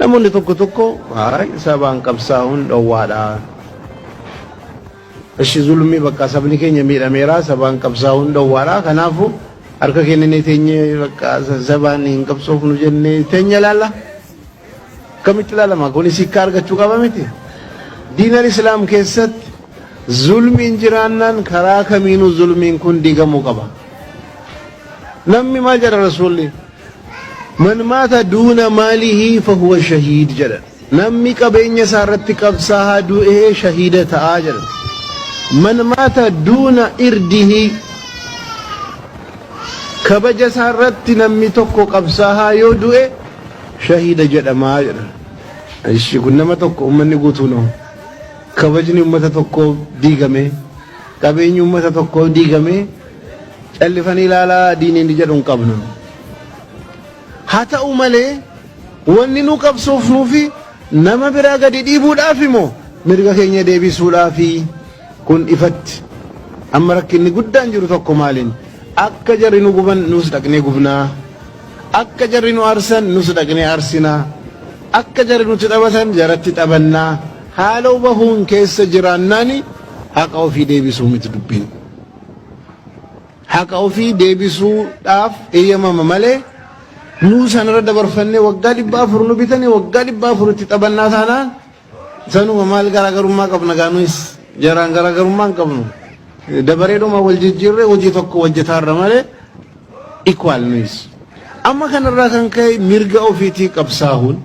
Namoonni tokko tokko sabaan qabsaa'uun dhowwaadha. Ishi zulmii bakka sabni keenya miidhameera, sabaan qabsaa'uun dhowwaadha. Kanaafuu harka kennine teenye bakka sabaan hin qabsoofnu jennee teenya ilaalla. Akkamitti ilaalama? Kunis hiikkaa argachuu qaba miti. Diinal Islaam keessatti zulmiin jiraannaan karaa kamiinuu zulmiin kun diigamuu qaba. Namni maal jedha Rasuulli? Man maata duuna maalihi fahuwa shahiid jedha. Namni qabeenya isaa irratti qabsaa'aa du'ee shahiida ta'aa jedha. Man maata duuna irdihi, kabaja isaa irratti namni tokko qabsaa'aa yoo du'e shahiida jedhamaa jedha. Ishi kun nama tokko, uummanni guutuun hoo? Kabajni uummata tokkoo diigame, qabeenyi uummata tokkoo diigame, callifanii ilaalaa diiniin jedhu hin qabnu. Haa ta'u malee wanni nu qabsoofnuufi nama biraa gadi dhiibuudhaaf immoo mirga keenya deebisuudhaafi kun ifatti. Amma rakkinni guddaan jiru tokko maaliin? Akka jarri nu guban nus dhaqnee gubnaa. Akka jarri nu aarsan nus dhaqnee aarsinaa. Akka jarri nutti taphatan jaratti taphannaa. Haaloo bahuun keessa jiraannaani haqa ofii deebisuu miti dubbiin. Haqa ofii deebisuudhaaf eeyyamama malee nuu sanarra dabarfannee waggaa 400 nu bitanii waggaa 400 itti taphannaa taanaan sanuma maal garaagarummaa qabna gaa? Nuyis jaraan garaagarummaa hin qabnu. Dabareedhuma wal jijjiirree hojii tokko hojjetaarra malee equal nuyis. Amma kanarraa kan ka'e mirga ofiitii qabsaahuun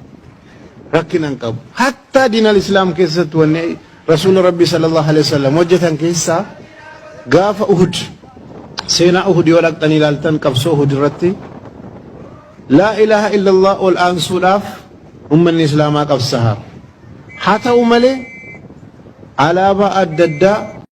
rakkina hin qabu. Hattaa diinal Islaam keessatti wanni Rasuula Rabbii sallallahu alaihi wasallam hojjetan keessaa gaafa Uhud, seenaa Uhud yoo dhaqxanii ilaaltan, qabsoo Uhud irratti laa ilaaha illallah ol aansuudhaaf ummanni Islaamaa qabsaha. Haa ta'u malee alaabaa adda addaa